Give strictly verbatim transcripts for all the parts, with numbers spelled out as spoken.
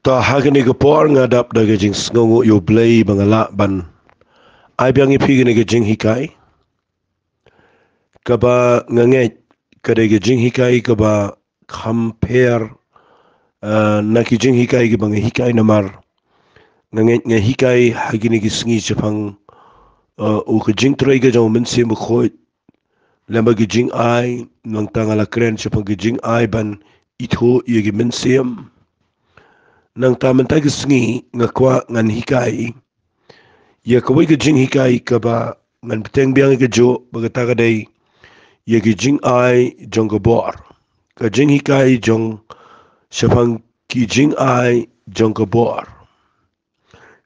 Ta ha kane ka por nga dap da ka jingsngewnguh ïa U Blei ba nga lah ban ai biang ïa phi kane ka jinghikai kaba nga ngeit ka dei ka jinghikai kaba kham pher, eh, na ki jinghikai kiba nga hikai namar nga ngeit nga hikai ha kine ki sngi shaphang, eh, u ka jingtrei ka jong U Mynsiem Bakhuid. Lem bad ki jingai, nangta nga la kren shaphang ki jingai ban ithuh ïa ki mynsiem. Nangta mynta ki sngi nga kwah ngan hikai ïa kawei ka jinghikai kaba ngan bteng biang ïa kajuh ba kata ka dei ïa ki jingai jong ka bor. Ka jinghikai jong shaphang ki jingai jong ka bor.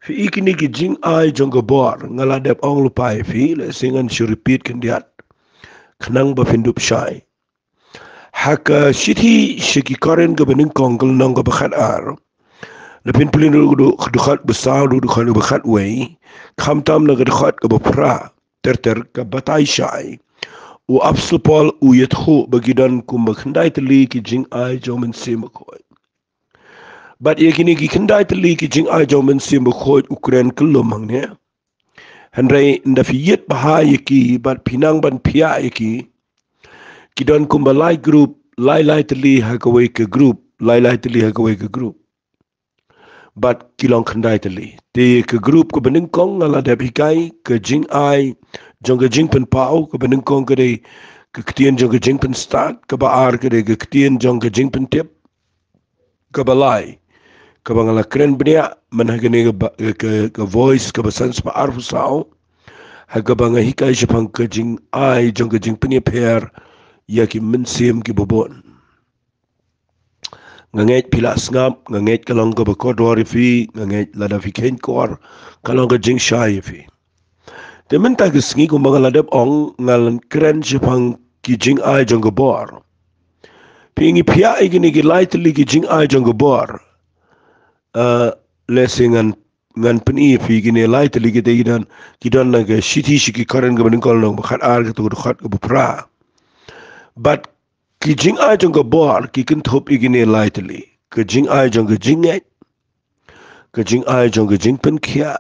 Phi i kine ki jingai jong ka bor, nga la dep ong lypa ïa phi, lehse ngan shu repeat khyndiat khnang ba phin dup shai. Ha ka shithi sha ki Korinth kaba nyngkong ka lynnong kaba khatar, la phin pule na ka dkhot ba saw, na ka dkhot ba khatwei, khamtam na ka dkhot kaba phra ter ter ka batai shai, u Apostol Paul u ïathuh ba ki don kumba khyndai tylli ki jingai jong U Mynsiem Bakhuid. Bad ïa kine ki khyndai tylli ki jingai jong U Mynsiem Bakhuid u kren kyllum hangne. Hynrei ynda phi ïit bha ïa ki bad phi nang ban phiah ïa ki, ki don kumba lai group, lai lai tylli ha kawei ka group, lai lai tylli ha kawei ka group. Bad ki long khyndai tylli. Te ka group kaba nyngkong nga la dep hikai, ka jingai jong ka jingpynpaw, kaba nyngkong ka dei ka ktien jong ka jingpynstad, kaba ar ka dei ka ktien jong ka jingpyntip, kaba lai, kaba nga la kren bniah man ha kane ka ba-, ka, ka, ka Voice kaba san spah arphew saw, ha kaba nga hikai shaphang ka jingai jong ka jingpynïapher ïa ki mynsiem kiba bun. Nga ngeit phi la sngap, nga ngeit ka long kaba kordor ïa phi, nga ngeit lada phi kheiñ kor ka long ka jingshai ïa phi. Te mynta ka sngi kumba nga la dep ong, nga la kren shaphang ki jingai jong ka bor. Phi, ngi phiah ïa kine ki lai tylli ki jingai jong ka bor. Ah, lehse ngan, ngan pyni ïa phi kine lai tylli, kita ki don, ki don na ka shithi sha ki Korinth kaba nyngkong lynnong ba khatar, ka dkhot kaba phra. Bad ki jingai jong ka bor ki kynthup ïa kine lai tylli. Ka jingai jong ka jingngeit, ka jingai jong ka jingpynkhiah,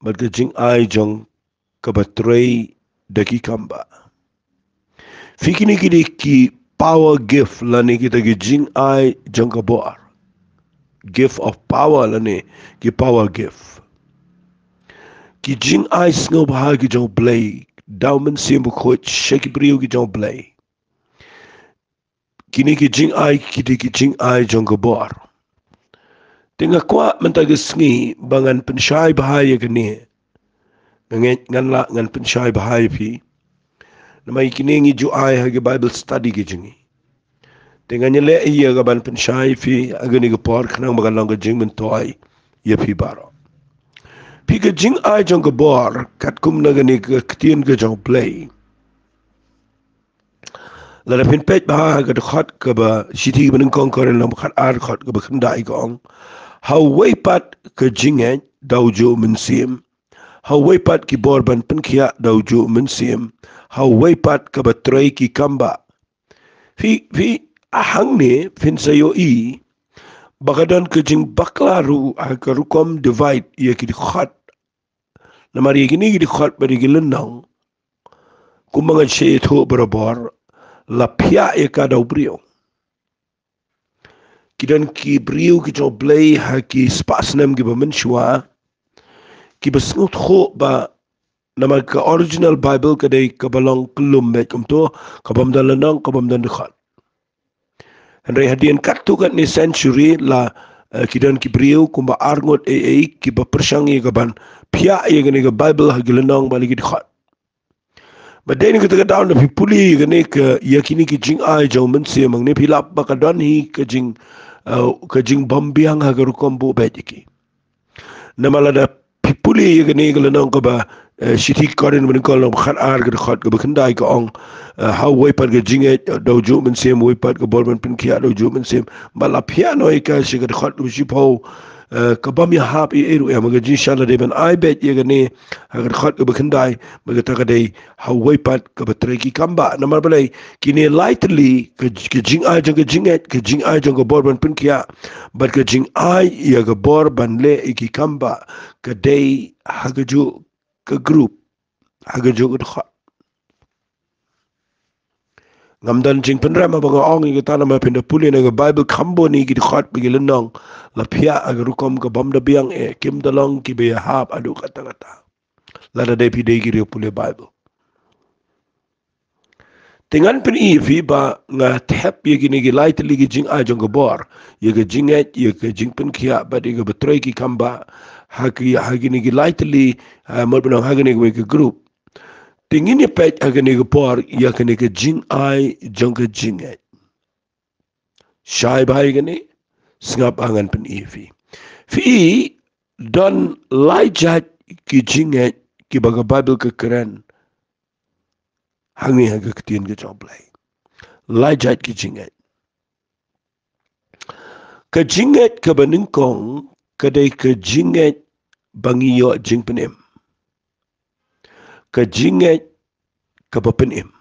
bad ka jingai jong kaba trei da ki kambah. Phi, kine ki dei ki power gift lane kita ki jingai jong ka bor. Gift of power lane ki power gift. Ki jingai sngewbha ki jong U Blei da U Mynsiem Bakhuid sha ki briew ki jong U Blei. Kine ki jingai, ki dei ki jingai jong ka bor. Te nga kwah mynta ka sngi ba ngan pynshai bha ïa kane. Nga ngeit ngan lah ngan pynshai bha ïa phi. Namar ïa kine ngi ju ai ha ki Bible study ki jong ngi. Te ngan ïaleh ïa ka ban pynshai ïa phi ha kane ka por khnang ba kan long ka jingmyntoi ïa phi baroh. Phi, ka jingai jong ka bor, katkum na kane ka ktien ka jong U Blei. Lada phin peit bha ha ka dkhot kaba, shithi kaba nyngkong Korinth lynnong ba khatar, dkhot kaba khyndai ka ong, ha uwei pat ka jingngeit da ujuh u mynsiem, ha uwei pat ki bor ban pynkhiah da ujuh u mynsiem, ha uwei pat kaba trei ki kambah. Phi, phi, hangne phin sa ïohi ba ka don ka jingbakla ruh ha ka rukom divide ïa ki dkhot. Namar ïa kine ki dkhot bad ïa ki lynnong, kumba ngan sa ïathuh barabor, la phiah ïa ka da u briew. Ki don ki briew ki jong U Blei ha ki spah snem kiba mynshuwa, kiba sngewthuh ba, namar ka original Bible ka dei kaba long kyllum beit kumto, ka bym don lynnong, ka bym don dkhot. Hynrei hadien katto katne century la, eh, ki don ki briew kumba arngut ei ei kiba pyrshang ïa ka ban phiah ïa kane ka Bible ha ki lynnong bad ha ki dkhot. Bad dei na kata ka daw, lada phi pule ïa kane ka, ïa kine ki jingai jong u mynsiem hangne, phi lap ba ka don hi ka jing, eh, ka jingbymbiang ha ka rukom buh beit ïa ki. Namar lada phi pule ïa kane ka lynnong kaba, eh, shithi Korinth ba nyngkong lynnong ba khatar ka dkhot kaba khyndai ka ong, eh, ha uwei pat ka jingngeit da u juh mynsiem, uwei pat ka bor ban pynkhiah da u juh mynsiem. Bad la phiah noh ïa ka sha ka dkhot kaba shiphew, eh, ka bym ïahap ei ei ruh ïa ma ka jingshah lade ban ai beit ïa kane ha ka dkhot kaba khyndai, ba kata ka dei ha uwei pat kaba trei ki kam ba. Namar balei? Kine lai tylli, ka, ka jingai jong ka jingngeit, ka jingai jong ka bor ban pynkhiah, bad ka jingai ïa ka bor ban leh ïa ki kam ba, ka dei ha kajuh ka group, ha kajuh ka dkhot. Ngam don jingpynrem haba nga ong ïa kata namar phin da pule na ka Baibl kham bun ki dkhot bad ki lynnong la phiah ha ka rukom ka bym da biang eh, kim da long kiba ïahap haduh katta katta. Lada dei phi dei ki riewpule Baibl. Te ngan pyni ïa phi ba nga thep ïa kine ki lai tylli ki jingai jong ka bor, ïa ka jingngeit, ïa ka jingpynkhiah bad ïa kaba trei ki kam ba, ha ki, ha kine ki lai tylli, ha, mut ban ong ha kine kawei ka group. Te ngin ïa peit ha kane ka por ïa kane ka jingai jong ka jingngeit. Shai bha ïa kane, sngap ba ngan pyni ïa phi. Phi i, don lai jait ki jingngeit kiba ka Baibl ka kren hangne ha ka ktien ka jong U Blei. Lai jait ki jingngeit. Ka jingngeit kaba nyngkong ka dei ka jingngeit ba ngi ïoh jingpynim. Ka jingngeit kaba pynim.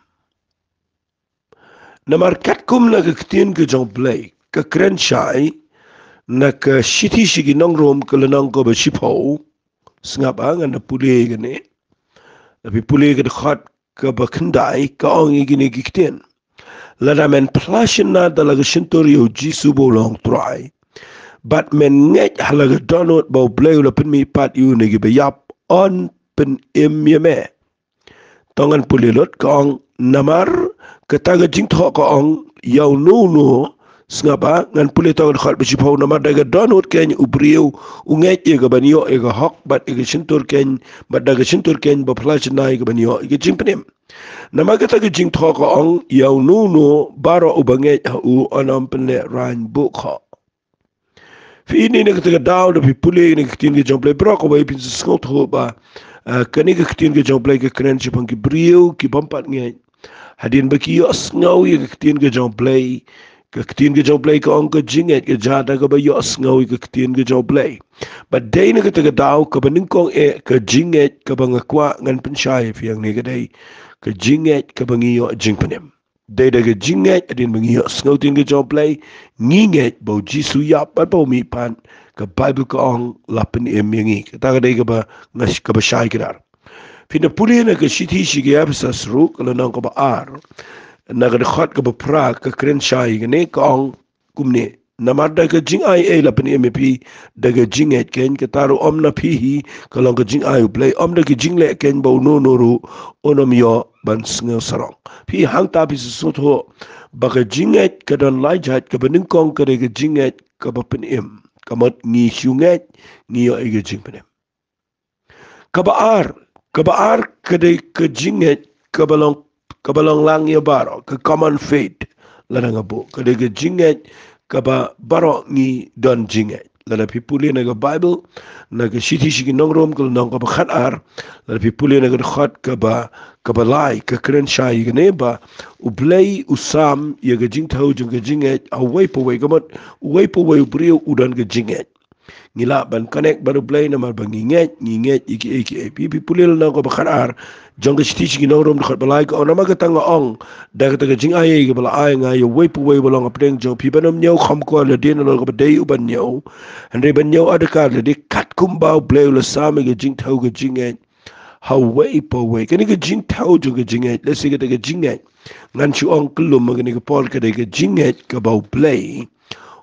Namar katkum na ka ktien ka jong U Blei ka kren shai, na ka shithi sha ki nong Rom ka lynnong kaba shiphew, sngap ba ngan da pule ïa kane. Lada phi pule ka dkhot kaba khyndai ka ong ïa kine ki ktien. Lada men phla shynna da la ka shyntur ïa U Jisu ba u long Trai, bad men ngeit ha la ka dohnud ba U Blei u la pynmihpat ïa u na kiba ïap, yn pynim ïa me. To ngan pule lut ka ong, namar kata ka jingthoh ka ong, ïa uno uno, sngap ba ngan pule to ka dkhot ba shiphew, namar da ka dohnud keiñ u briew u ngeit ïa ka ban ïoh ïa ka hok, bad ïa ka shyntur keiñ, bad da ka shyntur keiñ ba phla shynna ïa ka ban ïoh ïa ka jingpynim. Namar kata ka jingthoh ka ong, ïa uno uno baroh uba ngeit ha u yn ym pynlehraiñ buh khoh. Phi i, na kata ka daw lada phi pule na ka ktien ka jong U Blei baroh kawei phin sa sngewthuh ba, ah, kane ka ktien ka jong U Blei ka kren shaphang ki briew ki bym pat ngeit. Hadien ba ki ïohsngew ïa ka ktien ka jong U Blei, ka ktien ka jong U Blei ka ong ka jingngeit ka jia da kaba ïohsngew ïa ka ktien ka jong U Blei. Bad dei na kata ka daw kaba nyngkong eh ka jingngeit kaba nga kwah ngan pynshai ïa phi hangne ka dei ka jingngeit kaba ngi ïoh jingpynim. Dei da ka jingngeit, hadien ba ngi ïohsngew ktien ka jong U Blei, ngi ngeit ba U Jisu u ïap bad ba u mihpat, ka Baibl ka ong la pynim ïa ngi. Kata ka dei kaba nga, kaba shai kdar. Phin da pule na ka shithi sha ki Ephesus ruh ka lynnong kaba ar, na ka dkhot kaba phra ka kren shai ïa kane, ka ong kumne. Namar da ka jingai ei la pynim ïa phi, da ka jingngeit keiñ, kata ruh ym na phi hi, ka long ka jingai U Blei, ym da ka jingleh keiñ ba uno uno ruh un ym ïoh ban sngew sarong. Phi i, hangta phi sa sngewthuh ba ka jingngeit ka don lai jait, kaba nyngkong ka dei ka jingngeit kaba pynim. Ka mut ngi shu ngeit, ngi ïoh ïa ka jingpynim. Kaba ar, kaba ar ka dei ka jingngeit kaba long, kaba long lang ïa baroh, ka common faith, lada nga buh, ka dei ka jingngeit kaba baroh ngi don jingngeit. Lada phi pule na ka Baibl, na ka shithi sha ki nong Rom ka lynnong kaba khatar, lada phi pule na ka dkhot kaba, kaba lai, ka kren shai ïa kane ba U Blei u sam ïa ka jingthew jong ka jingngeit ha uwei pa uwei, ka mut uwei pa uwei u briew u don ka jingngeit. Ngi lah ban connect bad U Blei namar ba ngi ngeit, ngi ngeit ïa kiei kiei. Phi, phi pule lynnong kaba khatar jong ka shithi sha ki nong Rom dkhot ba lai ka ong, namar kata nga ong, da kata ka jingai ei kaba la ai nga ïa uwei pa uwei uba long hapdeng jong phi ban ym ñiew kham khor lade na lor kaba dei u ban ñiew, hynrei ban ñiew adkar lade, katkum ba U Blei u la sam ïa ka jingthew ka jingngeit ha uwei pa uwei. Kane ka jingthew jong ka jingngeit, lehse kata ka jingngeit, ngan shu ong khlem ha kane ka por, ka dei ka jingngeit kaba U Blei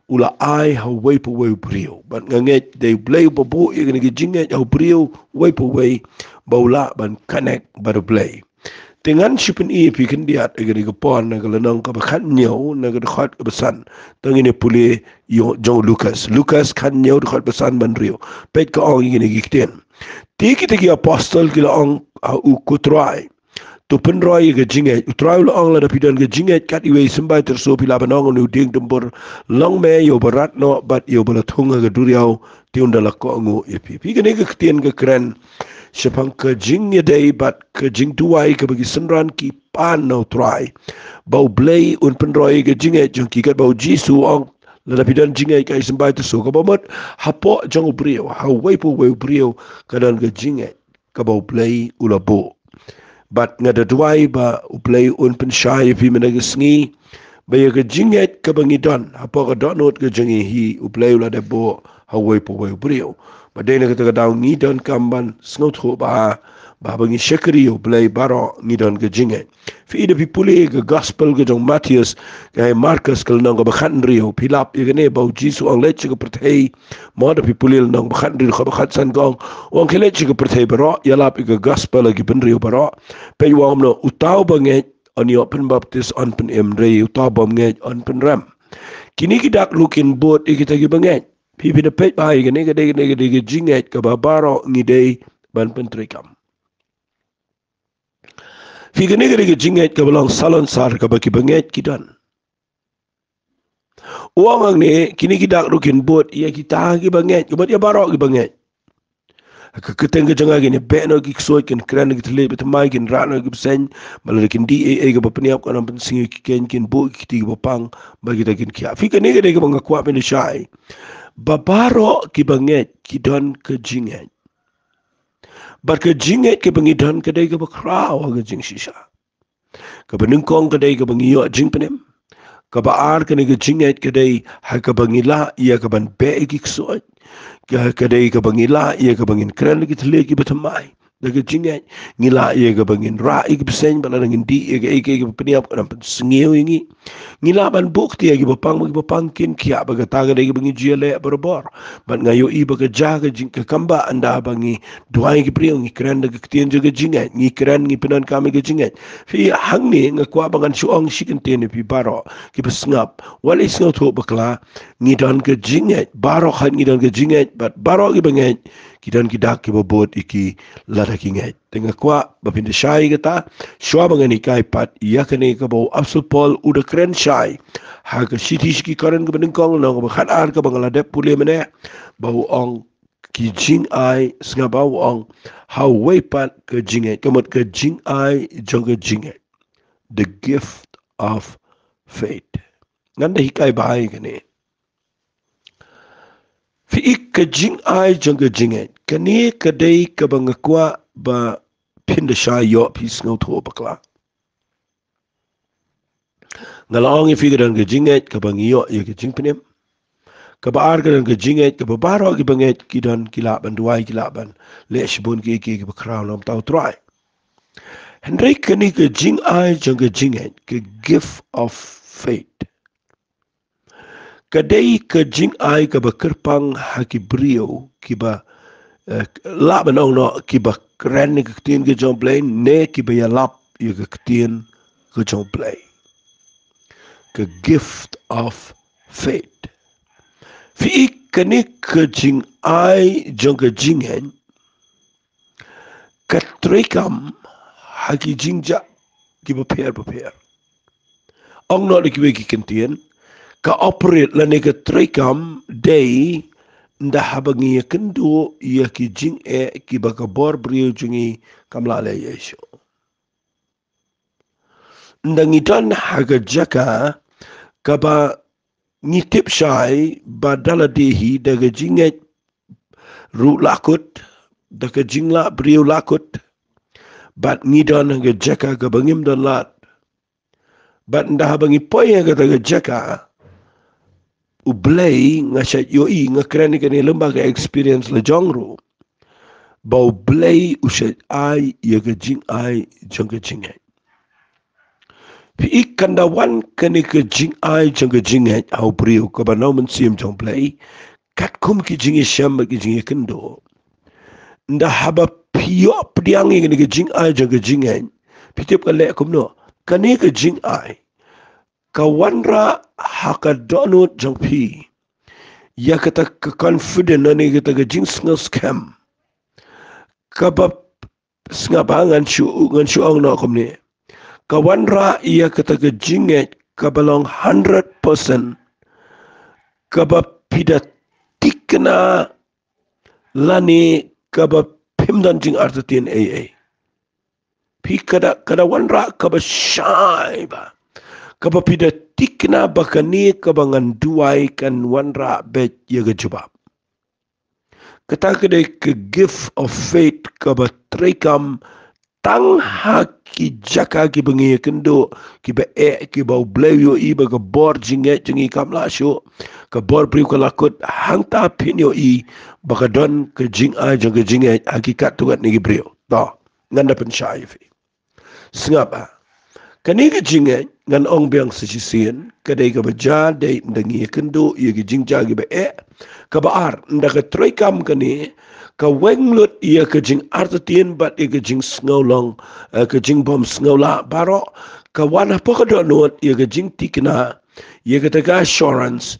u la ai ha uwei pa uwei u briew. Bad nga ngeit dei U Blei uba buh ïa kane ka jingngeit ha u briew uwei pa uwei ba u lah ban connect bad U Blei. Te ngan shu pyni ïa phi khyndiat ha kane ka por na ka lynnong kaba khathynñiew, na ka dkhot kaba san. To ngin ïa pule ïa jong u Lukas. Lukas khathynñiew dkhot ba san ban hynriew. Peit ka ong ïa kine ki ktien. Te kita ki apostol ki la ong ha u, Ko Trai, to pynroi ïa ka jingngeit. U Trai u la ong, lada phi don ka jingngeit kat iwei i symbai tyrso phi lah ban ong ïa une u dieng dumbur, long me ïa uba rat noh bad ïa uba la thung ha ka duriaw, te un da la kohnguh ïa phi. Phi, kane ka ktien ka kren shaphang ka jingïadei bad ka jingduwai kaba ki synran ki pan na U Trai, ba U Blei un pynroi ka jingngeit jong ki, katba U Jisu u ong, lada phi don jingngeit kaei symbai, te shu, kaba mut hapoh jong u briew, ha uwei pa uwei u briew ka don ka jingngeit kaba U Blei u la buh. Bad nga da duwai ba U Blei un pynshai ïa phi mynta ka sngi, ba ïa ka jingngeit kaba ngi don hapoh ka dohnud ka jong ngi hi, U Blei u la dep buh ha uwei pa uwei u briew. Bad dei na kata ka daw ngi donkam ban sngewthuh ba, ba haba ngi shakri ïa U Blei baroh ngi don ka jingngeit. Phi i, da phi pule ka gospel ka jong u Mathaios, ka jong u Markos, ka lynnong kaba khathynriew, phi lap ïa kane ba U Jisu u ong, leit sha ka pyrthei, mo, da phi pule lynnong ba khathynriew, kaba khatsan ka ong, u ong, khie leit sha ka pyrthei baroh, ïalap ïa ka gospel ha ki bynriew baroh. Peit, u ong kumno, uta uba ngeit un ïoh pynbaptis, un pynim, hynrei uta ubym ngeit un pynrem. Kine ki dak ruh kin bud ïa kita kiba ngeit. Phi, phi da peit bha ïa kane, ka dei, ka dei, ka dei ka jingngeit kaba baroh ngi dei ban pyntreikam. Phi, kane ka dei ka jingngeit kaba long salonsar kaba kiba ngeit ki don. U ong hangne, kine ki dak ruh kin bud ïa kita kiba ngeit, ka mut ïa baroh kiba ngeit. Ka kyrteng ka jong nga kin ïabeh noh ïa ki ksuid, kin kren ïa ki thylliej bathymmai, kin rah noh ïa ki bseiñ, bad lada kin dih ei ei kaba pynïap, kan ym pynsngew ïa ki keiñ, kin buh ïa ki kti kiba pang, bad kita kin khiah. Phi, kane ka dei kaba nga kwah phin da shai, ba baroh kiba ngeit ki don ka jingngeit. Bad ka jingngeit kaba ngi don ka dei kaba khraw ha ka jingshisha. Kaba nyngkong ka dei kaba ngi ïoh jingpynim. Kaba ar, kane ka jingngeit ka dei ha kaba ngi lah ïa kaban beh ïa ki ksuid. Ka, ka dei kaba ngi lah ïa kaba ngin kren ïa ki thylliej kiba thymmai da ka jingngeit. Ngi lah ïa kaba ngin rah ïa ki bseiñ, bad lada ngin dih ïa kaei kaei kaba pynïap, kan ym pynsngew ïa ngi. Ngi lah ban buh kti ïa kiba pang, ba kiba pang kin khiah, ba kata ka dei kaba ngi ju ïaleh barabor. Bad nga ïohi ba ka jia ka jing, ka kam ba ynda ba ngi duwai ïa ki briew, ngi kren da ka ktien jong ka jingngeit, ngi kren, ngi pyndonkam ïa ka jingngeit. Phi, hangne nga kwah ba ngan shu ong shi kyntien ïa phi baroh kiba sngap. Wat leit sngewthuh bakla, ngi don ka jingngeit, baroh hynrei ngi don ka jingngeit, bad baroh kiba ngeit ki don ki dak kiba bud ïa ki lada ki ngeit. Te nga kwah ba phin da shai ïa kata, shuwa ba ngan hikai pat ïa kane kaba u Apostol Paul u da kren shai ha ka shithi sha ki Korinth kaba nyngkong, lynnong kaba khatar, kaba nga la dep pule mynne, ba u ong, ki jingai, sngap ba u ong, ha uwei pat ka jingngeit, ka mut ka jingai jong ka jingngeit. The gift of faith. Ngan da hikai bha ïa kane. Phi, ka jingai jong ka jingngeit, kane ka dei kaba nga kwah ba phin da shai ïoh, phi sngewthuh bakla. Nga la ong ïa phi, ka don ka jingngeit kaba ngi ïoh ïa ka jingpynim. Kaba ar, ka don ka jingngeit kaba baroh kiba ngeit ki don, ki lah ban duwai, ki lah ban leh shibun kiei kiei kiba khraw na ka bynta U Trai. Hynrei kane ka jingai jong ka jingngeit, ka gift of faith, ka dei ka jingai kaba kyrpang ha ki briew kiba, eh, lah ban ong noh, kiba kren ïa ka ktien ka jong U Blei, ne kiba ïalap ïa ka ktien ka jong U Blei. Ka gift of faith. Phi, kane ka jingai jong ka jingngeit ka treikam ha ki jingjia kiba pher bapher. Ong noh da kiwei ki kyntien, ka operate lane ka treikam dei ynda haba ngi ïakynduh ïa ki jingeh kiba ka bor briew jong ngi kam lah leh ei ei shuh. Ynda ngi don ha ka jaka kaba ngi tip shai ba da lade hi, da ka jingngeit ruh la kut, da ka jinglah briew la kut, bad ngi don ha ka jaka kaba ngim don lad. Bad ynda haba ngi poi ha kata ka jaka, U Blei, nga shait ïohi, nga kren ïa kane lyngba ka experience la jong ruh, ba U Blei u shait ai ïa ka jingai jong ka jingngeit. Phi, kan da wan kane ka jingai jong ka jingngeit ha u briew, kaba na u Mynsiem jong U Blei, katkum ki jingïashem bad ki jingïakynduh. Ynda haba phi ïoh pdiang ïa kane ka jingai jong ka jingngeit, phi tip ka leh kumno? Kane ka jingai ka wanrah ha ka dohnud jong phi ïa kata ka confident, lane kata ka jingsngewskhem, kaba, sngap ba ngan shu, ngan shu ong noh kumne, ka wanrah ïa kata ka jingngeit kaba long hundred percent, kaba phi da thikna, lane kaba phim don jingartatien ei ei. Phi, ka da, ka da wanrah kaba shai bha, kaba phi da thikna ba kane kaba ngan duwai kan wanrah beit ïa ka jubab. Kata ka dei ka gift of faith kaba treikam tang ha ki jaka kiba ngi ïakynduh, kiba eh, kiba U Blei u ïohi ba ka bor jingngeit jong ngi kam lah shuh, ka bor briew ka la kut. Hangta phin ïohi ba ka don ka jingai jong ka jingngeit ha ki katto katne ki briew. To, ngan da pynshai ïa phi. Sngap, ah. Kane ka jingngeit, ngan ong biang sa shisien, ka dei kaba jia dei ynda ngi ïakynduh ïa ki jingjia kiba eh. Kaba ar, ynda ka treikam kane ka weng lut ïa ka jingartatien bad ïa ka jingsngewlong, eh, ka jingbym sngewlah baroh, ka wan hapoh ka dohnud ïa ka jingthikna, ïa kata ka assurance,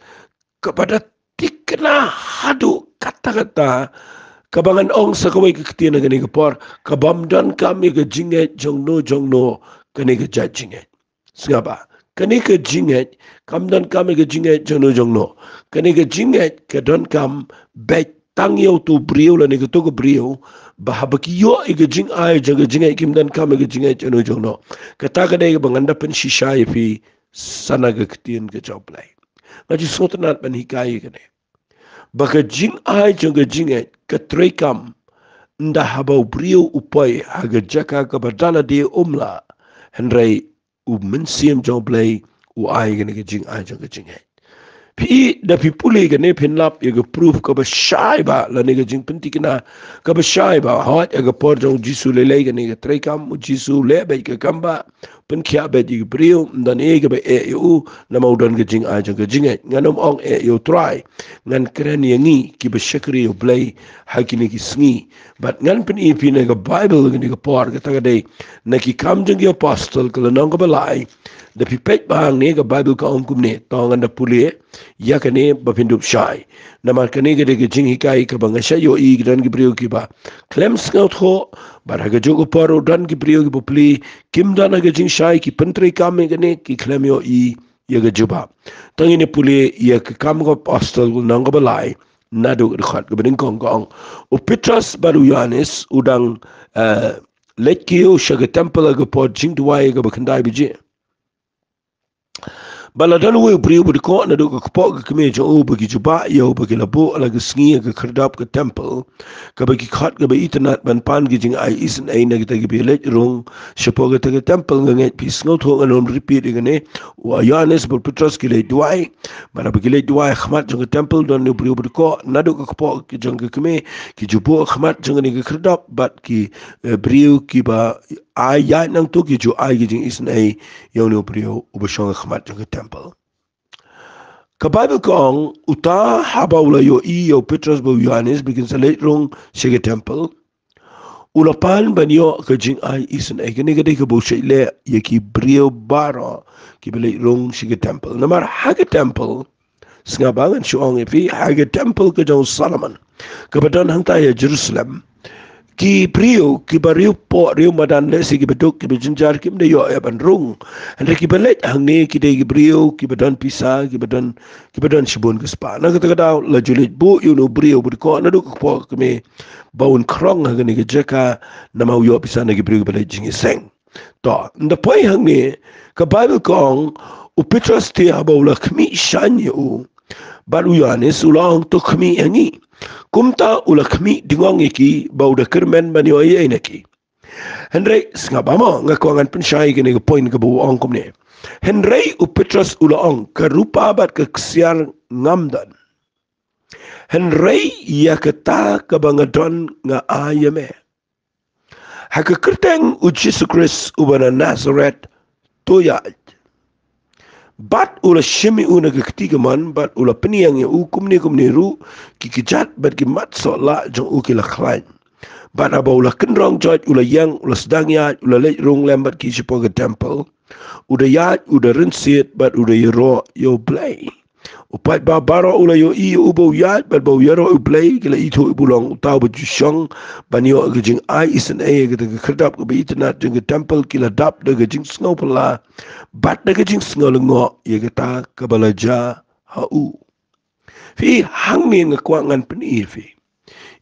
kaba da thikna haduh katta katta, kaba ngan ong sa kawei ka ktien ha kane ka por, ka bym donkam ïa ka jingngeit jongno jongno, kane ka jait jingngeit. Sngap, ah. Kane ka jingngeit kam donkam ïa ka jingngeit jongno jongno. Kane ka jingngeit ka donkam beit tang ïa uto u briew lane kato ka briew, ba haba ki ïoh ïa ka jingai jong ka jingngeit, kim donkam ïa ka jingngeit jongno jongno. Kata ka dei kaba ngan da pynshisha ïa phi sa na ka ktien ka jong U Blei. Nga ju sngewtynnat ban hikai ïa kane, ba ka jingai jong ka jingngeit ka treikam ynda haba u briew u poi ha ka jaka kaba da lade um lah, hynrei U Mynsiem jong U Blei u ai kane ka jingai jong ka jingngeit. Phi, da phi pule kane phin lap ïa ka proof kaba shai bha lane ka jingpynthikna kaba shai bha. Hooid, ha ka por jong U Jisu lei lei kane ka treikam, U Jisu u leh beit ka kam ba pynkhiah beit ïa ki briew, ym don ei kaba eh ïa u, namar u don ka jingai jong ka jingngeit. Ngan ym ong eh ïa U Trai, ngan kren ïa ngi kiba shakri ïa U Blei ha kine ki sngi. Bad ngan pyni ïa phi na ka Baibl kane ka por, kata ka dei na Ki Kam jong ki Apostol ka lynnong kaba lai. Da phi peit bha hangne, ka Baibl ka ong kumne, to ngan da pule ïa kane ba phin dup shai. Namar kane ka dei ka jinghikai kaba nga shait ïohi, ki don ki briew kiba khlem sngewthuh, bad ha kajuh ka por ruh don ki briew kiba plie, kim don ha ka jingshai, ki pyntreikam ïa kane, ki khlem ïohi ïa ka jubab. To ngin ïa pule ïa Ki Kam ki Apostol lynnong kaba lai, naduh ka dkhot kaba nyngkong, ka ong: U Petros bad u Ïoannis u dang, eh, leit kiew sha ka templ ha ka por jingduwai kaba khyndai baje. Bad la don uwei u briew uba dkoh naduh ka kpoh ka kmie jong u ba ki jubab ïa u ba ki la buh ha la ka sngi ha ka khyrdop ka templ, kaba ki khot kaba itynnad ban pan ki jingai isynei na kita kiba ïaleit rung shapoh kata ka templ. Nga ngeit phi sngewthuh, ngan ym repeat ïa kane. U Ïoannis bad u Petros ki leit duwai. Bad haba ki leit duwai ha khmat jong ka templ, don u briew uba dkoh naduh ka kpoh jong ka kmie, ki ju buh ha khmat jong kane ka khyrdop, bad ki, eh, briew kiba ai ïaid nangta ki ju ai ki jingisynei ïa une u briew uba shong ha khmat jong ka templ. Ka Baibl ka ong, uta haba u la ïohi ïa u Petros bad u Ïoannis ba kin sa leit rung sha ka templ, u la pan ban ïoh ka jingai isynei. Kane ka dei kaba u shait leh ïa ki briew baroh kiba leit rung sha ka templ. Namar ha ka templ, sngap bha, ngan shu ong ïa phi, ha ka templ ka jong u Solomon kaba don hangta ha Jerusalem, ki briew kiba riewpoh riewmadan, lehse kiba duk kiba jynjar, kim da ïoh eh ban rung. Hynrei kiba leit hangne ki dei ki briew kiba don pisa, kiba don, kiba don shibun ka spah. Na kata ka daw la ju leit buh ïa une u briew uba dkoh naduh ka kpoh ka kmie ba un khrong ha kane ka jaka, namar u ïoh pisa na ki briew kiba leit jingïaseng. To, ynda poi hangne, ka Baibl ka ong, u Petros te haba u la khmih shaiñ ïa u bad u Ïoannis, u la ong, to khmih ha ngi. Kumta u la khmih dngong ïa ki ba u da kyrmen ban ïoh ei ei na ki. Hynrei sngap bha mo, nga kwah ngan pynshai kane ka point kaba u ong kumne: Hynrei u Petros u la ong, ka rupa bad ka ksiar ngam don, hynrei ïa kata kaba nga don nga ai ïa me. Ha ka kyrteng u Jisu Khrist uba na Nasareth, to ïaid. Bad u la shim ïa u na ka kti kamon, bad u la pynïeng ïa u. Kumne kumne ruh ki kjat bad ki mat soh lah jong u ki la khlaiñ. Bad haba u la kynrong joit, u la ïeng, u la sdang ïaid, u la leit rung lem bad ki shapoh ka templ. U da ïaid, u da rynsied bad u da ïaroh ïa U Blei. U paidbah baroh u la ïohi ïa u ba u ïaid bad ba u ïaroh ïa U Blei, ki la ithuh ïa u ba u long uta uba ju shong ban ïoh ka jingai isynei ha kata ka khyrdop kaba itynnad jong ka templ. Ki la dap da ka jingsngewphylla bad da ka jingsngew lyngngoh ïa kata kaba la jia ha u. Phi, hangne nga kwah ngan pyni ïa phi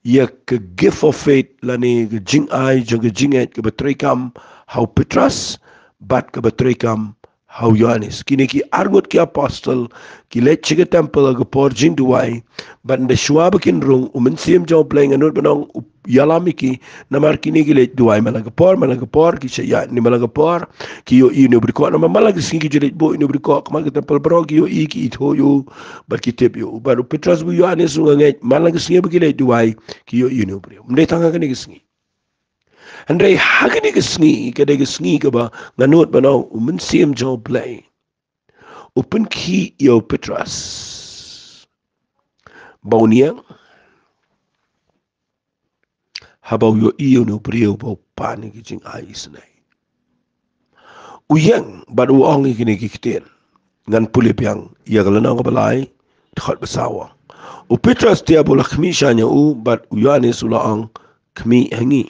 ïa ka gift of faith lane ka jingai jong ka jingngeit kaba treikam ha u Petros bad kaba treikam ha u Ïohannes. Kine ki arngut ki apostol ki leit sha ka temple ha ka por jingduwai, bad ynda shuwa ba kin rung, u Mynsiem jong U Blei, nga nud ban ong, u ïalam ïa ki, namar kine ki leit duwai man la ka por man la ka por, ki shah ïaid ne man la ka por, ki ïohi ïa une u briew, namar man la ka sngi ki ju leit buh ïa une u briew, ka man ka temple baroh ki ïohi, ki ithuh ïa u bad ki tip ïa u. Bad u Petros bad u Ïohannes ruh nga ngeit man la ka sngi ba ki leit duwai ki ïohi ïa une u briew. Ym dei tang ha kane ka sngi. Hynrei ha kane ka sngi ka dei ka sngi kaba nga nud ban ong u Mynsiem jong U Blei u pynkhih ïa u Petros ba un ïeng, haba u ïohi ïa une u briew ba u pan ïa ki jingai isynei. U ïeng bad u ong ïa kine ki ktien. Ngan pule biang ïa ka lynnong kaba lai, dkhot ba saw. U Petros te ba u la khmih shane ïa u, bad u Ïohannes u la ong, khmih ha ngi.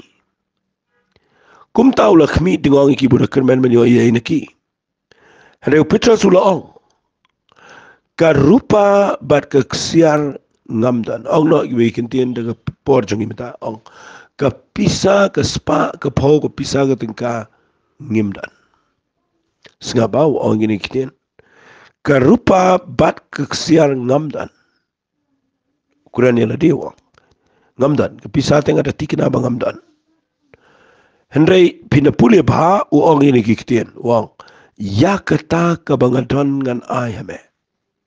Kumta u la khmih tyngong ïa ki ba u da kyrmen ban ïohi ei ei na ki. Hynrei u Petros u la ong, ka rupa bad ka ksiar ngam don. Ong noh kiwei ki ktien da ka por jong ngi mynta, ong, ka pisa, ka spah, ka phew, ka pisa, ka tyngka ngim don. Sngap ba u ong kine ki ktien. Ka rupa bad ka ksiar ngam don. Kuran ïa lade u ong, ngam don. Ka pisa te nga da thikna ba ngam don. Hynrei phin da pule bha, u ong ïa kine ki ktien, u ong, ïa kata kaba nga don ngan ai ha me.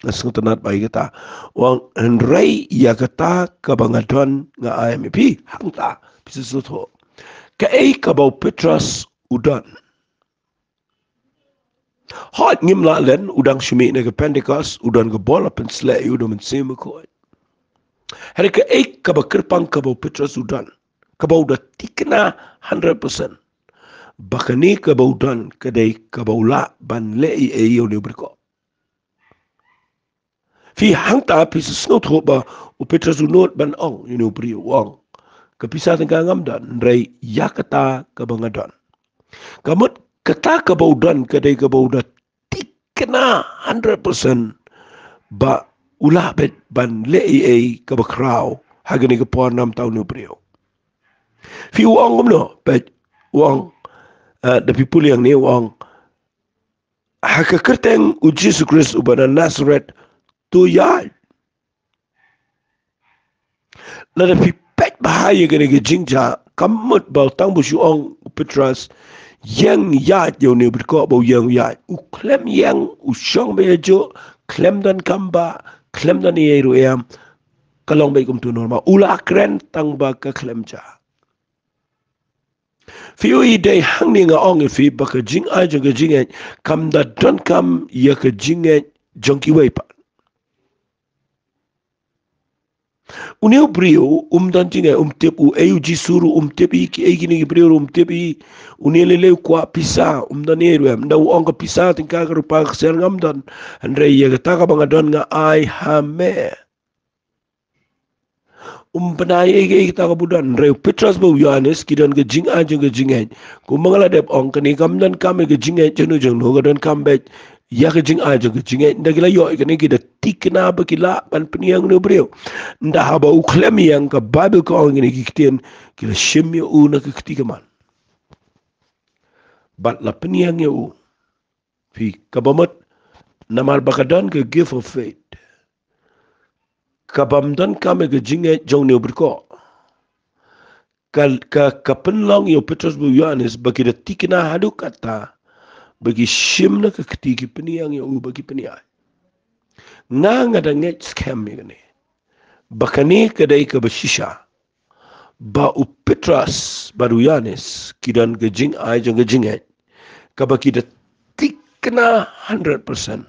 Nga sngewtynnat bha ïa kata. U ong, hynrei ïa kata kaba nga don nga ai ha me. Phi, hangta phi sa sngewthuh kaei kaba u Petros u don. Hooid, ngim lah len, u dang shu mih na ka Pentekost, u don ka bor la pynsleh ïa u da u Mynsiem Bakhuid. Hynrei kaei kaba kyrpang kaba u Petros u don, kaba u da thikna hundred percent ba kane kaba u don ka dei kaba u lah ban leh ei ei ïa une u briew. Phi, hangta phi sa sngewthuh ba u Petros u nud ban ong ïa une u briew, u ong, ka pisa tyngka ngam don, hynrei ïa kata kaba nga don. Ka mut kata kaba u don ka dei kaba u da thikna hundred percent ba u lah beit ban leh ei ei kaba khraw ha kane ka por namar une u briew. Phi, u ong kumno? Peit, u ong, eh, da phi pule hangne, u ong, ha ka kyrteng u Jisu Khrist uba na Nasaret, to ïaid. Lada phi peit bha ïa kane ka jingjia, kam mut ba tang ba u shu ong u Petros, ïeng ïaid, ïa une u briew ba u ïeng ïaid. U khlem ïeng, u shong beit hajuh, khlem donkam bah, khlem don ei ei ruh em. Ka long beit kumtu normal. U la kren tang ba ka khlem jia. Phi, u ïohi, dei hangne nga ong ïa phi ba ka jingai jong ka jingngeit kam da donkam ïa ka jingngeit jong kiwei pat. Une u briew um don jingngeit, um tip uei u Jisu ruh um tip, ïa kiei kine ki briew ruh um tip, ïa une lei lei u kwah pisa, um don ei ruh em. Ynda u ong ka pisa tyngka ka rupa ka ksiar ngam don, hynrei ïa kata kaba nga don nga ai ha me. Um bna ei ei kata kaba u don. Hynrei u Petros bad u Ïohannes ki don ka jingai jong ka jingngeit. Kumba nga la dep ong, kane kam donkam ïa ka jingngeit jong no jong no, ka donkam beit ïa ka jingai jong ka jingngeit. Ynda ki la ïoh ïa kane ki da thikna ba ki lah ban pynïeng ïa une u briew. Ynda haba u khlem ïeng, ka Baibl ka ong ïa kine ki ktien, ki la shim ïa u na ka kti kamon bad la pynïeng ïa u. Phi, kaba mut namar ba ka don ka gift of faith, kabym donkam ïa ka jingngeit jong une u briew. Ka, ka, ka pynlong ïa u Petros bad u Ïohannes ba ki da thikna haduh katta ba ki shim na ka kti, ki pynïeng ïa u ba ki pynïaid. Nga, nga da ngeit skhem ïa kane, ba kane ka dei kaba shisha, ba u Petros bad u Ïohannes ki don ka jingai jong ka jingngeit, kaba ki da thikna hundred percent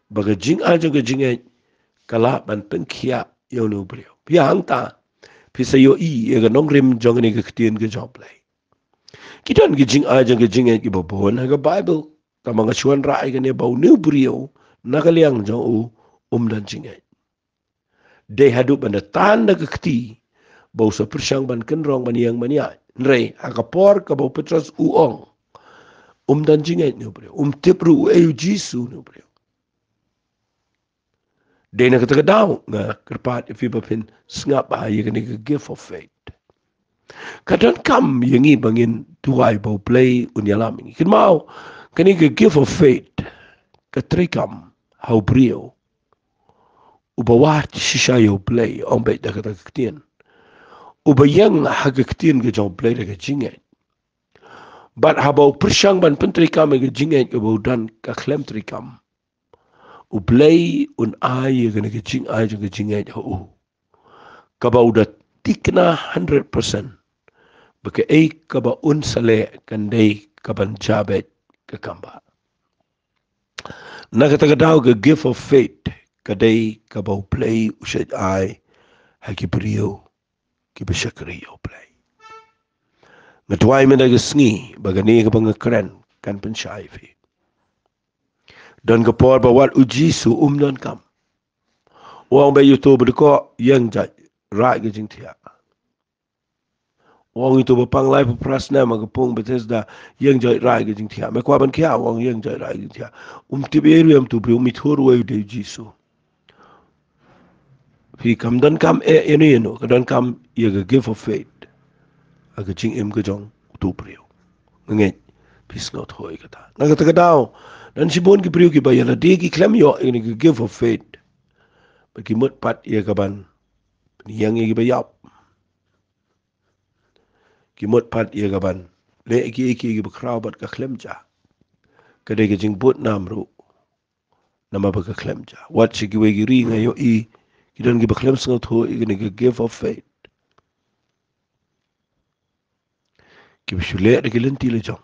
ba ka jingai jong ka jingngeit ka lah ban pynkhiah ïa une u briew. Phi, hangta phi sa ïohi ïa ka nongrim jong kane ka ktien ka jong U Blei. Ki don ki jingai jong ka jingngeit kiba bun ha ka Baibl. Tangba nga shu wanrah ïa kane ba une u briew na ka liang jong u um don jingngeit. Dei haduh ban da tan da ka kti ba u sa pyrshang ban kynrong, ban ïeng, ban ïaid. Hynrei ha ka por kaba u Petros u ong, um don jingngeit une u briew, um tip ruh uei u Jisu une u briew. Dei na kata ka daw nga kyrpad ïa phi ba phin sngap ha ïa kane ka gift of faith. Ka donkam ïa ngi ba ngin duwai ba U Blei un ïalam ïa ngi. Kynmaw, kane ka gift of faith ka treikam ha u briew uba wad shisha ïa U Blei, ong beit da kata ka ktien, uba ïeng ha ka ktien ka jong U Blei da ka jingngeit. Bad haba u pyrshang ban pyntreikam ïa ka jingngeit kaba u don ka khlem treikam, U Blei un ai ïa kane ka jingai jong ka jingngeit ha u, kaba u da thikna hundred percent ba kaei kaba un sa leh kan dei kaban jia beit ka kam bah. Na kata ka daw ka gift of faith ka dei kaba U Blei u shait ai ha ki briew kiba shakri ïa U Blei. Nga duwai mynta ka sngi ba kane kaba nga kren kan pynshai ïa phi. Don ka por ba wat U Jisu um donkam. U ong beit ïa uto ba dkoh, ïeng jait, rah ïa ka jingthiah. U ong ïa uto ba pang laiphew phra snem ha ka pung Bethesda, ïeng jait, rah ïa ka jingthiah. Me kwah ban khiah? U ong, ïeng jait, rah ïa ka jingthiah. Um tip ei ruh ïa uto u briew, um ithuh ruh ei u dei U Jisu. Phi, kam donkam eh ïano ïano, ka donkam ïa ka gift of faith ha ka jingim ka jong uto u briew. Nga ngeit phi sngewthuh ïa kata. Na kata ka daw, don shibun ki briew kiba ïa lade ki khlem ïoh ïa kane ka gift of faith, ba ki mut pat ïa kaban pynïeng ïa kiba ïap. Ki mut pat ïa kaban leh kiei kiei kiba khraw bad ka khlem jia. Ka dei ka jingbud nam ruh, namar ba ka khlem jia. Wat sha kiwei ki ri nga ïohi ki don kiba khlem sngewthuh ïa kane ka gift of faith, kiba shu leh da ki lynti la jong.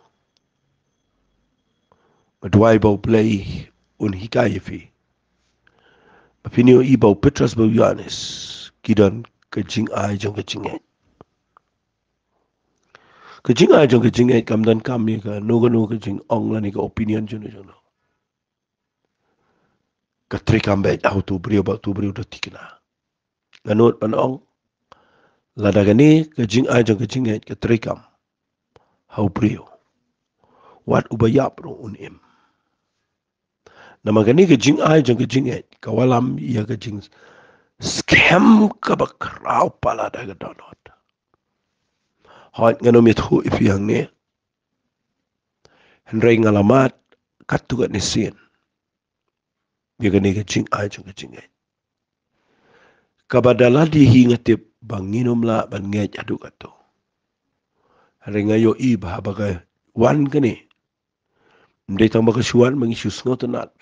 Nga duwai ba U Blei un hikai ïa phi ba phin ïohi ba u Petros bad u Ïoannis ki don ka jingai jong ka jingngeit. Ka jingai jong ka jingngeit kam donkam ïa kano kano ka jingong lane ka opinion juno juno. Ka treikam beit ha uto u briew ba uto u briew da thikna. Nga nud ban ong, lada kane ka jingai jong ka jingngeit ka treikam ha u briew, wat uba ïap ruh un im. Namar kane ka jingai jong ka jingngeit ka wallam ïa ka jingskhem kaba khraw palat ha ka dohnud. Hooid, ngan ym ïathuh ïa phi hangne, hynrei nga la mad katto katne sien ïa kane ka jingai jong ka jingngeit, kaba da lade hi nga tip ba ngin ym lah ban ngeit haduh katto. Hynrei nga ïohi ba haba ka wan kane, ym dei tang ba ka shu wan ba ngi shu sngewtynnat.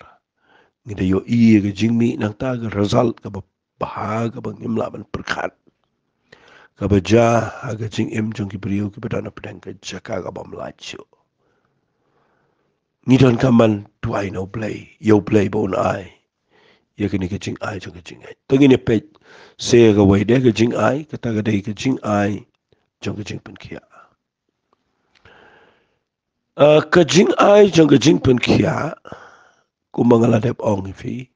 Ngi da ïohi ïa ka jingmih nangta, ka result kaba bha kaba ngim lah ban pyrkhat, kaba jia ha ka jingim jong ki briew kiba don hapdeng ka jaka ka bym lait shuh. Ngi donkam ban duwai na U Blei, ïa U Blei ba un ai ïa kane ka jingai jong ka jingngeit. To ngin ïa peit sa kawei de ka jingai, kata ka dei ka jingai jong ka jingpynkhiah. Ah, ka jingai jong ka jingpynkhiah, kumba nga la dep ong ïa phi,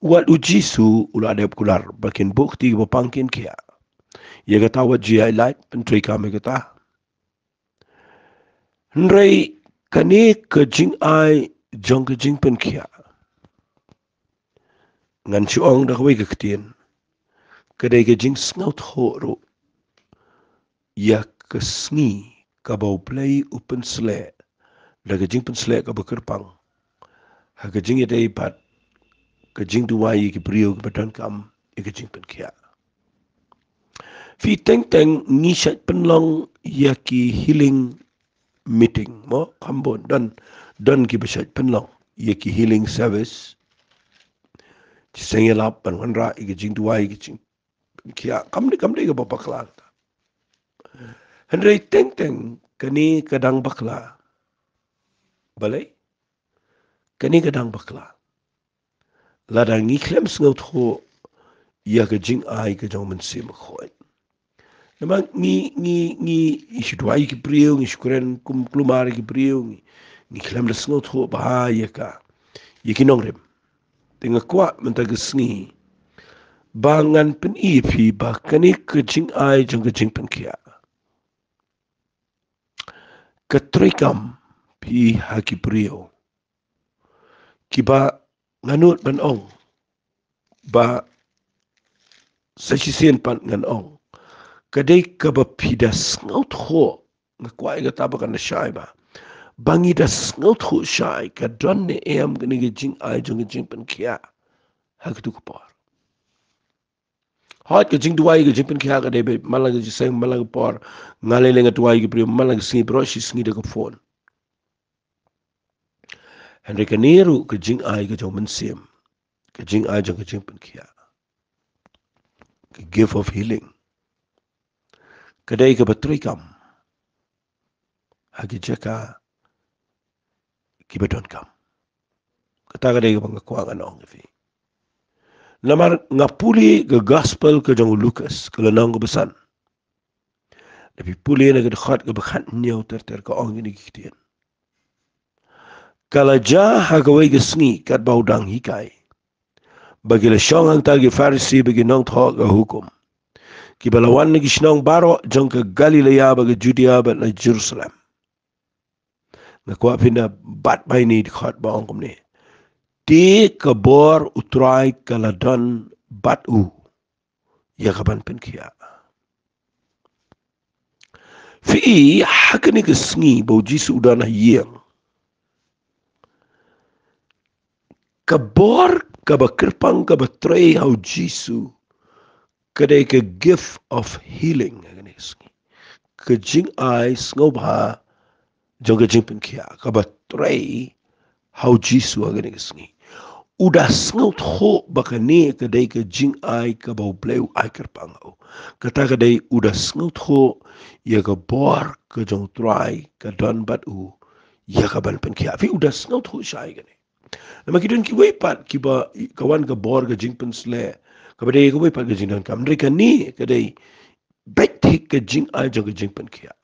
wat U Jisu u la dep kular ba kin buh kti kiba pang kin khiah. Ïa kata wat ju ïaid lait, pyntreikam ïa kata. Hynrei kane ka jingai jong ka jingpynkhiah, ngan shu ong da kawei ka ktien, ka dei ka jingsngewthuh ruh ïa ka sngi kaba U Blei u pynsleh da ka jingpynsleh kaba kyrpang ha ka jingïadei bad ka jingduwai ïa ki briew kiba donkam ïa ka jingpynkhiah. Phi, teng teng ngi shait pynlong ïa ki healing meeting mo, kham bun, don, don kiba shait pynlong ïa ki healing service. Ki seng ïalap ban wanrah ïa ka jingduwai ïa ka jingpynkhiah, kam dei, kam dei kaba bakla. Hynrei teng teng kane ka dang bakla. Balei? Kane ka dang bakla lada ngi khlem sngewthuh ïa ka jingai ka jong u Mynsiem Bakhuid. Namar ngi, ngi, ngi, ngi shu duwai ïa ki briew, ngi shu kren kum kulmar ïa ki briew, ngi, ngi khlem da sngewthuh bha ïa ka, ïa ki nongrim. Te nga kwah mynta ka sngi ba ngan pyni ïa phi ba kane ka jingai jong ka jingpynkhiah ka treikam phi ha ki briew kiba, nga nud ban ong, Ba sa shisien pat ngan ong, ka dei kaba phi da sngewthuh, nga kwah ïa kata ba kan da shai ba, ba ngi da sngewthuh shai ka don ne em kane ka jingai jong ka jingpynkhiah ha katu ka por. Hooid, ka jingduwai ka jingpynkhiah ka dei ba man la ka jingseng, man la ka por, nga lei lei nga duwai ïa ki briew man la ka sngi baroh shi sngi da ka phone. Hynrei kane ruh ka jingai ka jong mynsiem, ka jingai jong ka jingpynkhiah, ka gift of healing, ka dei kaba treikam ha ki jaka kiba donkam. Kata ka dei kaba nga kwah ngan ong ïa phi. Namar nga pule ka gospel ka jong u Lukas, ka lynnong kaba san, da phi pule na ka dkhot kaba khathynñiew ter ter, ka ong kine ki ktien: Ka la jia ha kawei ka sngi katba u dang hikai, ba ki la shong hangta ki Pharisi bad ki nongthoh ka hukum, kiba la wan na ki shnong baroh jong ka Galilaia bad ka Judia bad na Jerusalem. Nga kwah phin da bat bai ïa kane ka dkhot ba ong kumne: Te ka bor U Trai ka la don bad u ïa kaban pynkhiah. Phi i, ha kane ka sngi ba u Jisu u don ha ïing, ka bor kaba kyrpang kaba trei ha u Jisu ka dei ka gift of healing ha kane ka sngi. Ka jingai sngewbha jong ka jingpynkhiah kaba trei ha u Jisu ha kane ka sngi. U da sngewthuh ba kane ka dei ka jingai kaba U Blei u ai kyrpang ha u. Kata ka dei, u da sngewthuh ïa ka bor ka jong U Trai ka don bad u ïa kaban pynkhiah. Phi, u da sngewthuh shai kane. Namar ki don kiwei pat kiba, ka wan ka bor ka jingpynsleh, kaba dei kawei pat ka jingdonkam. Hynrei kane ka dei beit thik ka jingai jong ka jingpynkhiah.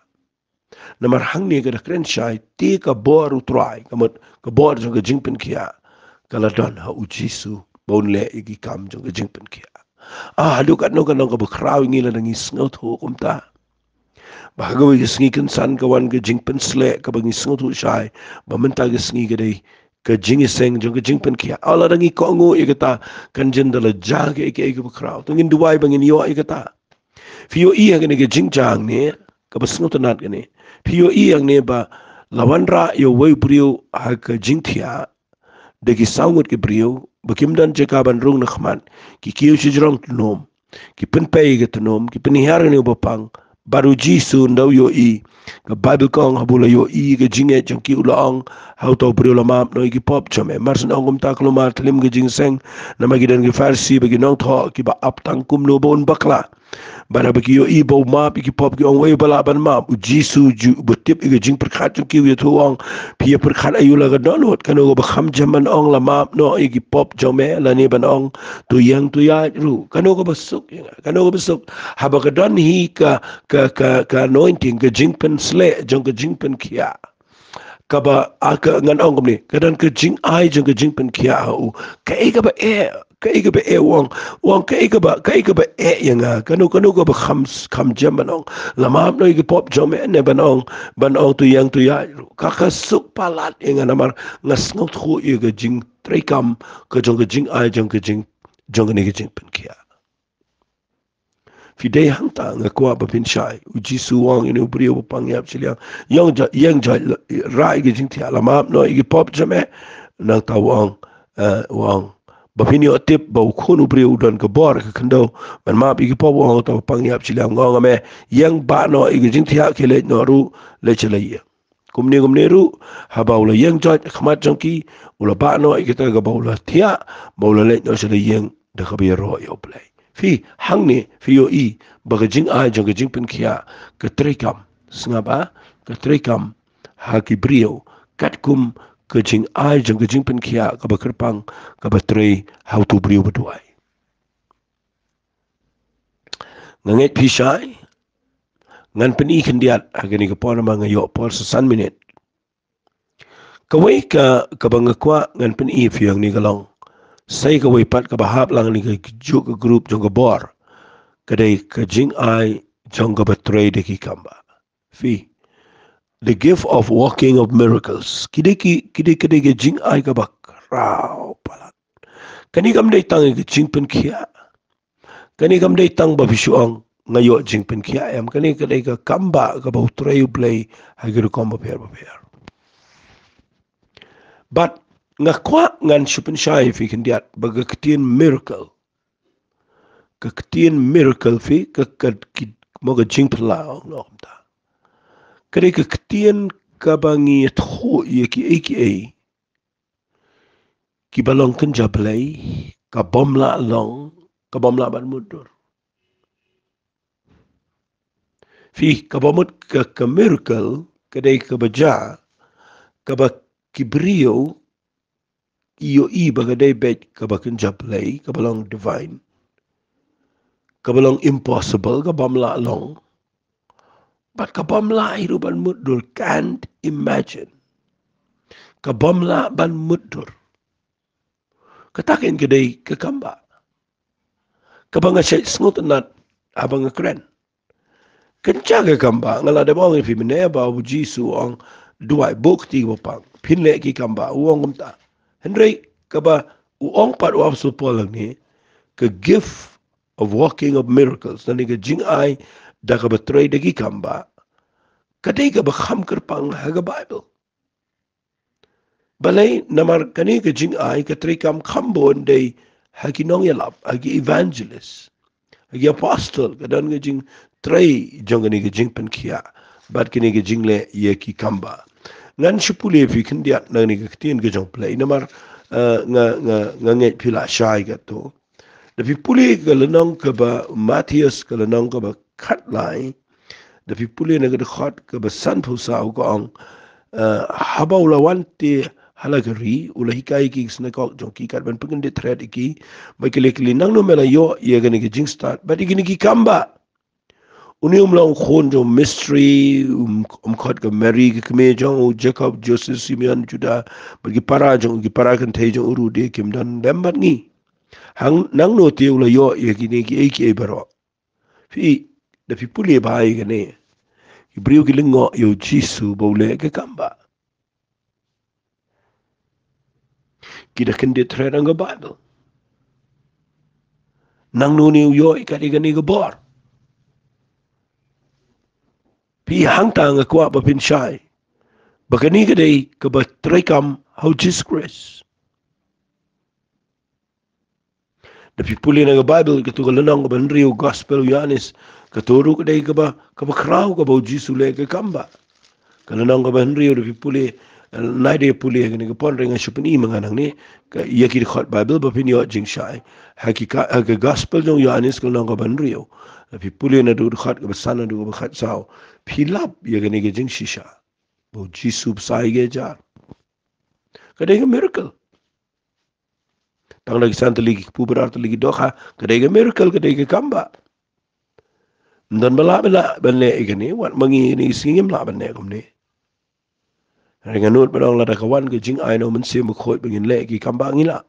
Namar hangne ka da kren shai, te ka bor U Trai, ka mut ka bor jong ka jingpynkhiah, ka la don ha u Jisu ba un leh ïa ki kam jong ka jingpynkhiah. Ah, haduh katno ka long kaba khraw ïa ngi lada ngi sngewthuh kumta. Ba ha kawei ka sngi kynsan ka wan ka jingpynsleh kaba ngi sngewthuh shai ba mynta ka sngi ka dei ka jingïaseng jong ka jingpynkhiah. Ah, lada ngi kohnguh ïa kata, kan jan da la jia kaei kaei kaba khraw. To ngin duwai ba ngin ïoh ïa kata. Phi ïohi hangne ka jingjia hangne, kaba sngewtynnat kane. Phi ïohi hangne ba la wanrah ïa uwei u briew ha ka jingthiah da ki saw ngut ki briew ba kim don jaka ban rung na khmat, ki kiew shajrong tnum, ki pynpei ïa ka tnum, ki pynhiar ïa une uba pang, bad u Jisu ynda u ïohi, ka Baibl ka ong haba u la ïohi ïa ka jingngeit jong ki, u la ong ha uta u briew, la map noh ïa ki pop jong me. Mar shen ong kumta, kulmar thlem ka jingïaseng, namar ki don ki Pharisi bad ki nongthoh kiba ap tang kumno ba un bakla. Bad haba ki ïohi ba u map ïa ki pop, ki ong, wei uba lah ban map? U Jisu ju, uba tip ïa ka jingpyrkhat jong ki, u ïathuh, u ong, phi ïapyrkhat aïu la ka dohnud? Kano kaba kham jem ban ong, la map noh ïa ki pop jong me, lane ban ong, to ïeng to ïaid ruh? Kano kaba suk ïa nga? Kano kaba suk? Haba ka don hi ka, ka, ka, ka anointing, ka jingpynsleh jong ka jingpynkhiah, kaba, ah, ka, ngan ong kumne, ka don ka jingai jong ka jingpynkhiah ha u. Kaei kaba eh, kaei kaba eh, u ong, u ong, kaei kaba, kaei kaba eh ïa nga? Kano, kano kaba kham, kham jem ban ong, la map noh ïa ki pop jong me, ne ban ong, ban ong, to ïeng to ïaid ruh? Ka, ka suk palat ïa nga namar nga sngewthuh ïa ka jingtreikam ka jong ka jingai jong ka jing, jong kane ka jingpynkhiah. Phi dei hangta, nga kwah ba phin shai. U Jisu u ong ïa une u briew uba pang ïap shiliang, ïeng jait, ïeng jait, rah ïa ka jingthiah, la map noh ïa ki pop jong me. Nangta u ong, eh, u ong, ba phin ïoh tip ba u Khun u briew u don ka bor ka khyndew ban map ïa ki pop, u ong ha uta uba pang ïap shiliang, nga ong ha me, ïeng, bah noh ïa ka jingthiah, khie leit noh ruh, leit sha la ïing. Kumne kumne ruh, haba u la ïeng jait ha khmat jong ki, u la bah noh ïa kita kiba u la thiah, bad u la leit noh sha la ïing da kaba ïaroh ïa U Blei. Phi, hangne phi ïohi ba ka jingai jong ka jingpynkhiah ka treikam, sngap ah, ka treikam ha ki briew katkum ka jingai jong ka jingpynkhiah kaba kyrpang kaba trei ha utu u briew ba duwai. Nga ngeit phi shai, ngan pyni khyndiat ha kane ka por namar nga ïoh por sa san minit. Kawei ka, kaba nga kwah ngan pyni ïa phi hangne ka long, sa kawei pat kaba hap lang ha kane kajuh ka group jong ka bor, ka dei ka jingai jong kaba trei da ki kam bah. Phi, the gift of working of miracles. Ki dei ki, ki dei, ki dei ka jingai kaba khraw palat. Kane kam dei tang ka jingpynkhiah. Kane kam dei tang ba phi shu ong nga ïoh jingpynkhiah em. Kane ka dei ka kambah kaba u Trai u Blei ha ki rukom bapher bapher. Bad nga kwah ngan shu pynshai phi khyndiat ba ka ktien miracle, ka ktien miracle phi, ka, ka, ki, mo ka jingphylla ong noh kumta. Ka dei ka ktien kaba ngi ïathuh ïa kiei kiei kiba long kynja Blei, ka bym lah long, ka bym lah ban mutdur. Phi, kaba mut ka, ka miracle ka dei kaba jia, kaba ki briew ki ïohi ba ka dei beit kaba kynja Blei, kaba long divine, kaba long impossible, ka bym lah long. Bad ka bym lah hi ruh ban mutdur, can't imagine. Ka bym lah ban mutdur. Kata kein ka dei ka kambah kaba nga shait sngewtynnat haba nga kren. Kynja ka kambah, nga la dep ong ïa phi mynne ba u Jisu u ong, duwai, buh kti kaba pang, phin leh ki kambah, u ong kumta. Hynrei kaba u ong pat u Apostol Paul hangne, ka gift of working of miracles, lane ka jingai da kaba trei da ki kambah, ka dei kaba kham kyrpang ha ka Baibl. Balei? Namar kane ka jingai ka treikam kham bun dei ha ki nongïalap, ha ki evangelist, ha ki apostle, ka don ka jingtrei jong kane ka jingpynkhiah bad kane ka jingleh ïa ki kambah. Ngan shu pule phi khyndiat na kane ka ktien ka jong U Blei namar, eh, nga, nga, nga ngeit phi la shai kato. Da phi pule ka lynnong kaba Mathaios, ka lynnong kaba khatlai, da phi pule na ka dkhot kaba sanphew saw ka ong, eh, haba u la wan te ha la ka ri, u la hikai ïa ki ha ka synagog jong ki, kat ban pynkyndit thret ïa ki, bad ki la kylli, nangno me la ïoh ïa kane ka jingstad bad ïa kine ki kambah? Une um long u khun jong u mistri, um, um khot ka Mary ka kmie jong u, Jakob, Joseph, Simeon, Judah, bad ki para jong u, ki para kynthei jong u ruh de kim don lem bad ngi. Hang, nangno te u la ïoh ïa kine kiei kiei baroh? Phi, da phi pule bha ïa kane, ki briew ki lyngngoh ïa u Jisu ba u leh ka kambah. Ki da kyndit thret na ka Baibl. Nangno une u ïoh ïa kane ka bor? Phi, hangta nga kwah ba phin shai ba kane ka dei kaba treikam ha u Jisu Khrist. Da phi pule na ka Baibl, kato ka lynnong kaba hynriew, Gospel u Ïoannis, kato ruh ka dei kaba, kaba khraw kaba u Jisu u leh ka kambah. Ka lynnong kaba hynriew, da phi pule, eh, nai da pule kane ka por, hynrei nga shu pyni ma nga nangne, ka, ïa ki dkhot Baibl ba phin ïoh jingshai. Ha ki ka, ha ka Gospel jong u Ïoannis ka lynnong kaba hynriew, da phi pule naduh dkhot kaba san naduh kaba khatsaw, phi lap ïa kane ka jingshisha ba u Jisu u bsa ïa ki hajar. Ka dei ka miracle. Tang da ki san tylli ki kpu bad ar tylli ki dohkha, ka dei ka miracle, ka dei ka kambah. Ym don ba lah, ba lah ban leh ïa kane, wat ma ngi ne ki sngi ngim lah ban leh kumne. Hynrei nga nud ban ong, lada ka wan ka jingai na u Mynsiem Bakhuid ba ngin leh ki kambah, ngi lah.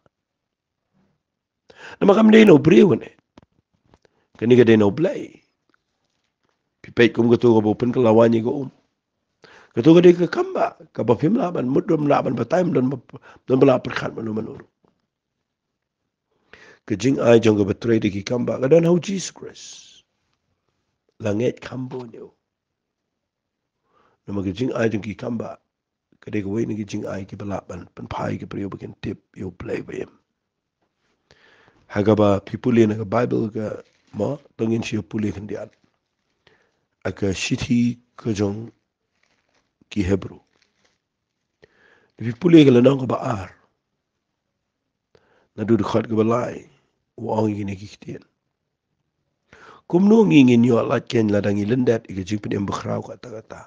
Namar kam dei na u briew ne. Kane ka dei na U Blei. Phi peit kum kato kaba u pynkylla waiñ ïa ka um. Kato ka dei ka kambah kaba phim lah ban mut, phim lah ban batai, phim don ba, phim don ba lah pyrkhat mano mano ruh. Ka jingai jong kaba trei da ki kambah ka don ha u Jisu Khrist. La ngeit kham bun ïa u. Namar ka jingai jong ki kambah ka dei kawei na ki jingai kiba lah ban pynphai ïa ki briew ba kin tip ïa U Blei ba im. Ha kaba phi pule na ka Baibl ka, mo, to ngin sa ïa pule khyndiat ha ka shithi ka jong ki Hebru. Da phi pule ka lynnong kaba ar, naduh dkhot kaba lai, u ong ïa kine ki ktien. Kumno ngi ngin ïoh lait keiñ lada ngi lyndet ïa ka jingpynim bakhraw kata kata?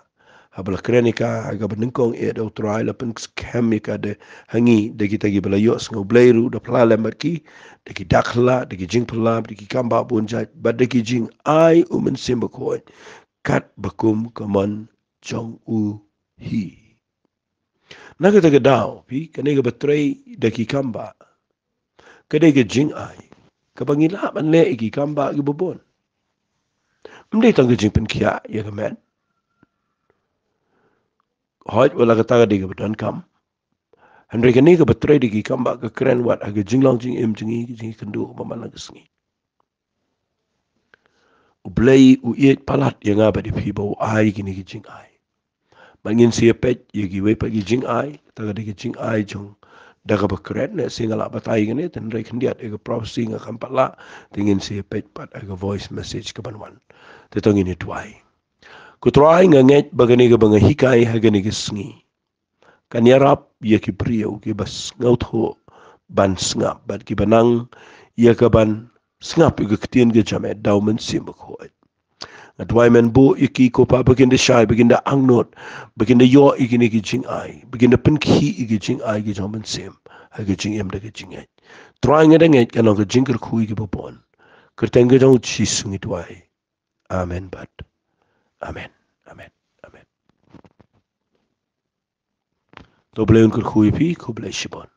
Haba la kren ïa ka ha kaba nyngkong eh, da U Trai la pynskhem ïa ka da ha ngi da kita kiba la ïohsngew Blei ruh da phla lem bad ki da ki dakhla, da ki jingphylla, da ki kambah bun jait, bad da ki jingai u Mynsiem Bakhuid, kat ba kum ka mon jong u hi. Na kata ka daw, phi, kane kaba trei da ki kambah ka dei ka jingai kaba ngi lah ban leh ïa ki kambah kiba bun. Ym dei tang ka jingpynkhiah ïa ka met. Hooid, wat la kata ka dei kaba donkam. Hynrei kane kaba trei da ki kam ba ka kren wat ha ka jinglong jingim jong ngi, ka jingkynduh ba man la ka sngi. U Blei u ïeit palat ïa nga bad ïa phi ba u ai kine ki jingai. Ba ngin sa ïa peit ïa kiwei pat ki jingai, ta ka dei ki jingai jong da kaba kren ne, sa nga lah batai kane, hynrei khyndiat ïa ka prophecy nga kam pat lah, te ngin sa ïa peit pat ha ka voice message kaban wan. Te to ngin ïa duwai. Ko Trai, nga ngeit ba kane kaba nga hikai ha kane ka sngi kan ïarap ïa ki briew kiba sngewthuh ban sngap bad kiba nang ïa kaban sngap ïa ka ktien ka jong me da u Mynsiem Bakhuid. Nga duwai men buh ïa ki, ko Pa, ba kin da shai, ba kin da angnud, ba kin da ïoh ïa kine ki jingai, ba kin da pynkhih ïa ki jingai ki jong u Mynsiem ha ka jingim da ka jingngeit. Trai, nga da ngeit kan long ka jingkyrkhu ïa kiba bun. Kyrteng ka jong u Jisu ngi duwai. Amen bad amen. Amen. Amen. To U Blei un kyrkhu ïa phi, khublei shibun.